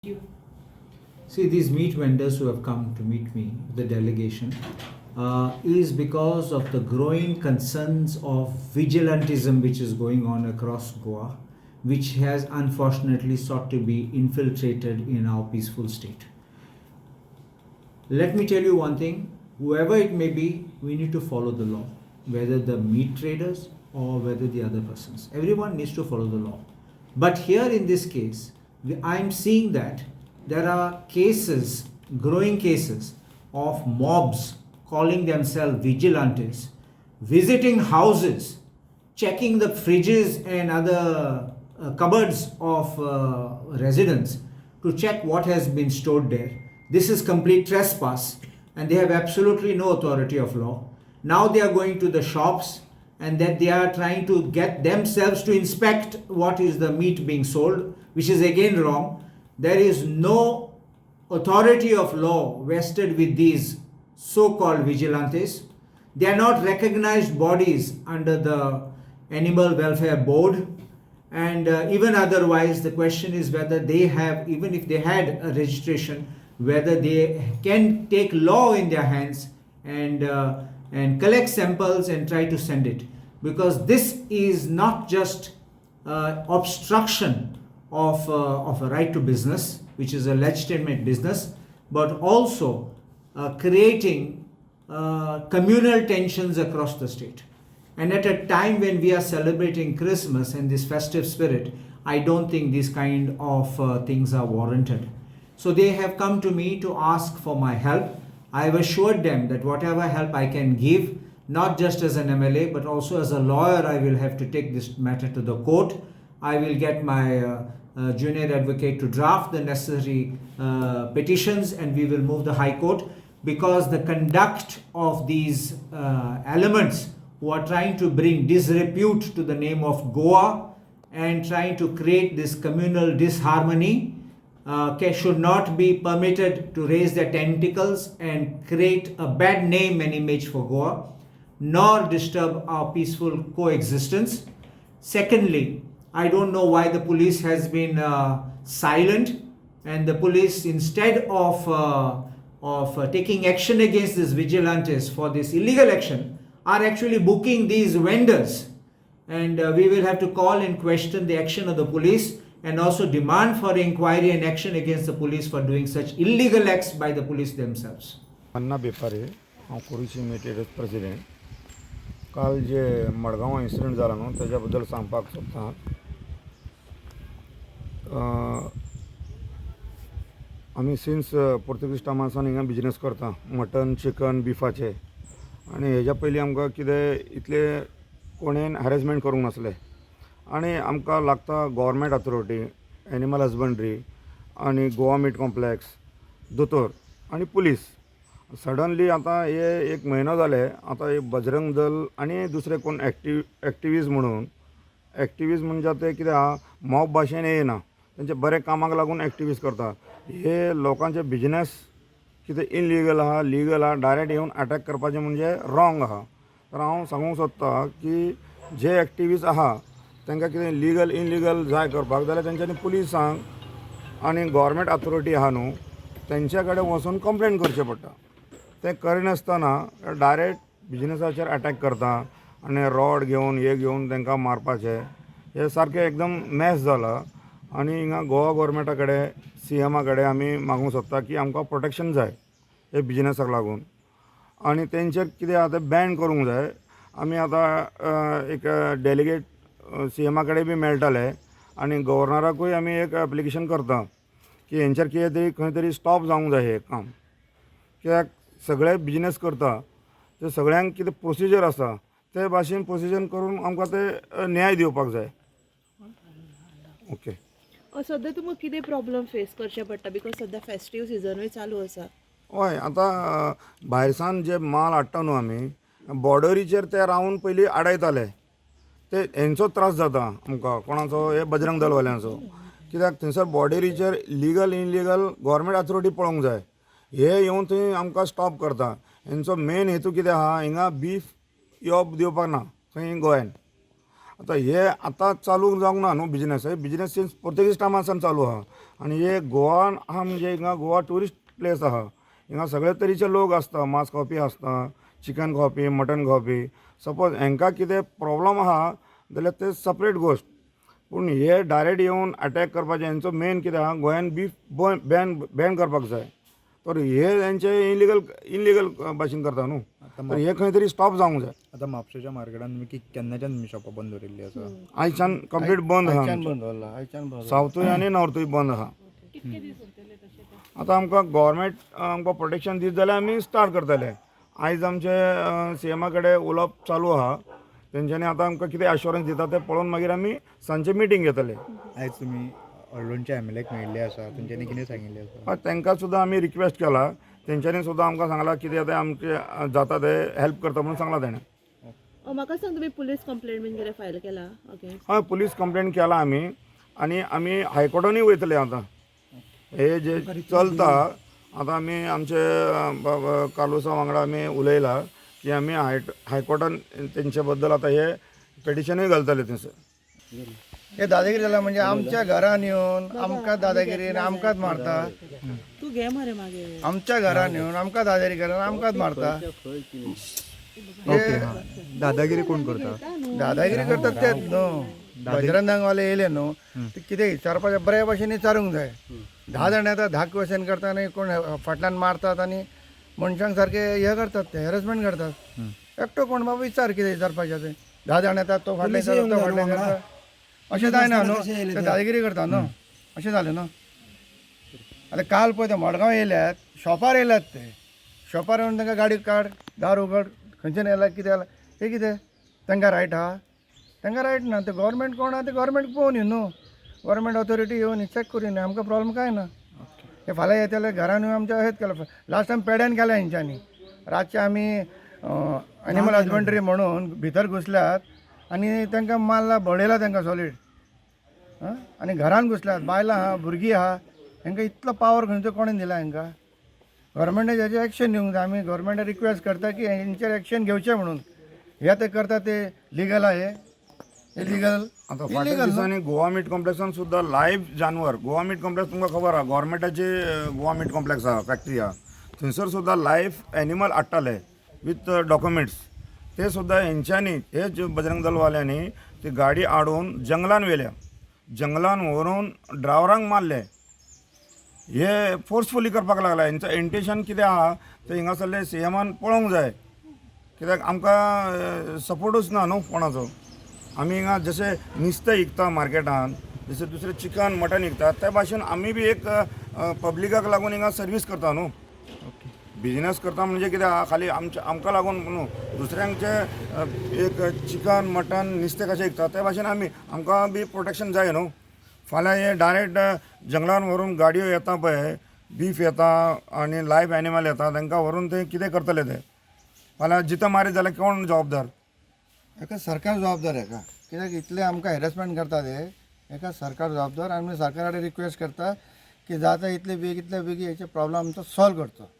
You. See, these meat vendors who have come to meet me, the delegation, is because of the growing concerns of vigilantism which is going on across Goa, which has unfortunately sought to be infiltrated in our peaceful state. Let me tell you one thing, whoever it may be, we need to follow the law, whether the meat traders or whether the other persons. Everyone needs to follow the law. But here in this case, I'm seeing that there are cases, growing cases of mobs calling themselves vigilantes, visiting houses, checking the fridges and other cupboards of residents to check what has been stored there. This is complete trespass and they have absolutely no authority of law. Now they are going to the shops and that they are trying to get themselves to inspect what is the meat being sold, which is again wrong. There is no authority of law vested with these so-called vigilantes. They are not recognized bodies under the Animal Welfare Board, and even otherwise the question is whether they have, even if they had a registration, whether they can take law in their hands and collect samples and try to send it, because this is not just obstruction of a right to business, which is a legitimate business, but also creating communal tensions across the state. And at a time when we are celebrating Christmas and this festive spirit, I don't think these kind of things are warranted. So they have come to me to ask for my help. I have assured them that whatever help I can give, not just as an MLA, but also as a lawyer, I will have to take this matter to the court. I will get my junior advocate to draft the necessary petitions, and we will move the High Court, because the conduct of these elements who are trying to bring disrepute to the name of Goa and trying to create this communal disharmony should not be permitted to raise their tentacles and create a bad name and image for Goa, nor disturb our peaceful coexistence. Secondly, I don't know why the police has been silent, and the police, instead of taking action against these vigilantes for this illegal action, are actually booking these vendors. And we will have to call and question the action of the police, and also demand for inquiry and action against the police for doing such illegal acts by the police themselves. Anna Bepari, हांव कुरुशी मीट traders president. काल जे मडगांवां incident जाला न्हू तेज्या बद्दल सांगपाक सोदता. आमी सिन्स पोर्तुगीज टायमार हिंगा बिजनस करता, मटन चिकन बिफाचे. आनी हेज्या पयलीं आमकां कितें इतलें कोणेन हॅरेसमेंट करूंक नासलें. आनी आमकां लागता गव्हर्मेंट ऑथॉरिटी, एनिमल हजबंड्री आनी गोवा मीट कॉम्प्लेक्स, दोतोर आनी पुलीस. सडनली आतां हे एक म्हयनो जाले, आतां हे बजरंग दल आनी दुसरे कोण एक्टिविस्ट म्हणून, एक्टिविस्ट म्हणजे ते कितें आहा, मॉब भाशेन येयना, तेंचे बरे कामाक लागून एक्टिविस्ट करता. हे लोकांचे बिजनस कितें इलिगल आहा, लिगल आहा, डायरेक्ट येवन अटॅक करपाचें म्हणजे रॉंग आहा. तर हांव सांगूंक सोदता की जे एक्टिविस्ट आहा तांकां कितें लिगल इलिगल जाय करपाक जाल्यार तेंच्यांनी पुलिसांक आनी गव्हर्मेंट ऑथॉरिटी आहा न्हू तेंच्या कडेन वचून कंप्लेन करचें पडटा. तें करिनासतना डायरेक्ट बिजनसाचेर अटॅक करता आनी रॉड घेवन हे घेवन तांकां मारपाचें, हें सारकें एकदम मॅस जाला. आनी हिंगा गोवा गोवोरमेंटा कडेन, सी एमा कडेन आमी मागूंक सोदता की आमकां प्रोटेक्शन जाय हे बिजनसाक लागून, आनी तेंचेर कितें आहा तें बॅन करूंक जाय. आमी आतां एक डेलिगेट सी एमा कडेन बी मेळटाले आनी गव्हर्नराकूय आमी एक एप्लिकेशन करता की हेंचेर कितें तरी खंय तरी स्टॉप जावंक जाय हें काम. कित्याक सगळे बिजनस करता ते सगळ्यांक कितें प्रोसिजर आसा ते भाशेन प्रोसिजर करून आमकां ते न्याय दिवपाक जाय. ओके. सद्या तुमकां कितें प्रॉब्लम फेस करचे पडटा, because सद्या फेस्टीव सिजनूय चालू आसा? हय, आतां भायरसान जे माल हाडटा न्हू आमी, बॉर्डरीचेर ते रावन पयलीं आडयताले, ते हेंचो त्रास जाता आमकां. कोणाचो? हे बजरंग दलवाल्यांचो. कित्याक थंयसर बॉर्डरीचेर लिगल इलिगल गव्हर्मेंट ऑथॉरिटी पळोवंक जाय. हे येवन थंय आमकां स्टॉप करता. हेंचो मेन हेतू कितें आहा, हिंगा बीफ येवप दिवपाक ना खंय गोंयान. आतां हे आतां चालू जावंक ना न्हू बिजनस, हे बिजनस सिन्स पोर्तुगीज टायमार सावन चालू आहा. आनी हे गोवान आहा म्हणजे हिंगा गोवा ट्युरिस्ट प्लेस आहा. हिंगा सगळे तरेचे लोक आसता, मांस खावपी आसता, चिकन खावपी, मटन खावपी. सपोज हेंकां कितें प्रॉब्लम आहा जाल्यार ते सपरेट गोश्ट, पूण हे डायरेक्ट येवन अटॅक करपाचें. हेंचो मेन कितें आहा, गोंयान बीफ बॅन बॅन करपाक जाय. तर हे हेंचे इलिगल इलिगल भाशेन करता न्हू, तर हे खंय तरी स्टॉप जावंक जाय. आतां म्हापशेच्या मार्केटान तुमी केन्नाच्यान तुमी शॉपां बंद दवरिल्लीं आसा? आयच्यान कंप्लीट बंद आहा. आयच्यान बंद दवरला, आयच्यान बंद. सावथूय आनी नॉर्थूय बंद आहा. कितके दीस उरतले तशें ते? आतां आमकां गोवोरमेंट आमकां प्रोटेक्शन दीत जाल्यार आमी स्टार्ट करतले. आयज आमचे सीएमा कडेन उलोवप चालू आहा. तेंच्यांनी आतां आमकां कितें एश्योरन्स दिता तें पळोवन मागीर आमी सांजचे मिटींग घेतले. आयज तुमी हळदोणच्या एम एल एक मेळिल्ले आसा, तेंच्यांनी कितें सांगिल्लें आसा? हय, तांकां सुद्दां आमी रिक्वेस्ट केला. तेंच्यांनी सुद्दां आमकां सांगलां कितें तें आमचें जाता तें हेल्प करता म्हणून सांगलां तेणें. म्हाका सांग, तुमी पुलीस कंप्लेंट बीन कितें फायल केला अगेन्स्ट? हय, पुलीस कंप्लेन केला आमी आनी आमी हायकोर्टानूय वयतले. आतां हे जे चलता, आतां आमी आमचे कार्लुसा वांगडा आमी उलयला की आमी हायकोर्टान तेंचे बद्दल आतां हे पेटिशनूय घालतले थंयसर. हे दादागिरी जाला म्हणजे आमच्या घरान येवन आमकां दादागिरी आनी आमकांच मारता. तूं घे मरे मागीर. आमच्या घरान येवन आमकां दादागिरी करून आमकांच मारता. ओके, हां, दादागिरी कोण करता? दादागिरी करतात तेच न्हू, बजरंगावाले येयले न्हू. ते कितें विचारपाचें बऱ्या भाशेन विचारूंक जाय. 10 जाण येता, 10 क्वेश्चन करता आनी कोण फाटल्यान मारतात आनी मनशांक सारके हे करतात, ते हॅरसमेंट करतात. एकटो कोण बाबा विचार कितें विचारपाचें तें. 10 जाण येतात, तो फाटल्यान विचारता, तो फाटल्यान करता, अशें जायना न्हू. ते दादागिरी करता न्हू, अशें जालें न्हू. आतां काल पळय ते मडगांव येयल्यात, शॉपार येयल्यात. ते शॉपार येवन तांकां गाडी काड, दार उगड, खंयच्यान येयला, कितें येयला, हें कितें तांकां रायट आहा? तांकां रायट ना. ते गोवोरमेंट कोण आहा ते गोवोरमेंट पळोवन न्हू, गोवोरमेंट ऑथॉरिटी येवन चॅक करून आमकां प्रॉब्लम कांय ना. हे फाल्यां येतले घरान येवन आमच्या हेच केलां. लास्ट टायम पेड्यान केल्या हेंच्यांनी. रातचे आमी एनिमल हजबंड्री म्हणून भितर घुसल्यात आनी तांकां मारला, बडयला तांकां सॉलीड. आं, आनी घरान घुसल्यात, बायलां आहा, भुरगीं आहा, हेंकां इतलो पावर खंयचो कोणें दिला हेंकां? गव्हर्मेंटान हेजेर एक्शन घेवंक जाय. आमी गव्हर्मेंटाक रिक्वेस्ट करता की हेंचेर एक्शन घेवचें म्हणून. हे ते करता ते लिगल आहा? हे इलिगल. आतां फाटल्या दिसांनी गोवा मीट कॉम्प्लेक्सान सुद्दां लायव्ह जानवर, गोवा मीट कॉम्प्लेक्स तुमकां खबर आहा, गोवोरमेंटाचे गोवा मीट कॉम्प्लेक्स आहा, फॅक्टरी आहा, थंयसर सुद्दां लायव्ह एनिमल हाडटाले विथ डॉक्युमेंट्स. ते सुद्दां हेंच्यांनी, हे जे बजरंग दलवाल्यांनी ती गाडी हाडून जंगलान व्हेल्या, जंगलान व्हरून ड्रायव्हरांक मारले. हे फोर्सफुली करपाक लागला. हेंचो इंटेन्शन कितें आहा तें हिंगासरले सीएमान पळोवंक जाय, कित्याक आमकां सपोर्टूच ना न्हू कोणाचो. आमी हिंगा जशें नुस्तें विकता मार्केटान, जशें दुसरें चिकन मटन विकता, त्या भाशेन आमी बी एक पब्लिकाक लागून हिंगा सर्वीस करता न्हू. बिजनेस करता म्हणजे कितें आहा, खाली आमच्या आमकां लागून न्हू, दुसऱ्यांचे एक चिकन मटन नुस्तें कशें विकता त्या भाशेन आमी आमकां बी प्रोटेक्शन जाय न्हू. फाल्यां हे डायरेक्ट जंगलान व्हरून गाडयो येता पळय, बीफ येता आनी लायव्ह एनिमल येता, तांकां व्हरून ते कितें करतले ते? फाल्यां जितो मारीत जाल्यार कोण जबाबदार? हेका सरकार जबाबदार हेका, कित्याक इतले आमकां हॅरसमेंट करता ते, हेका सरकार जबाबदार. आमी सरकारा कडेन रिक्वेस्ट करता की जाता इतले बेगीन इतले बेगीन हेचे प्रॉब्लम आमचो सॉल्व करचो.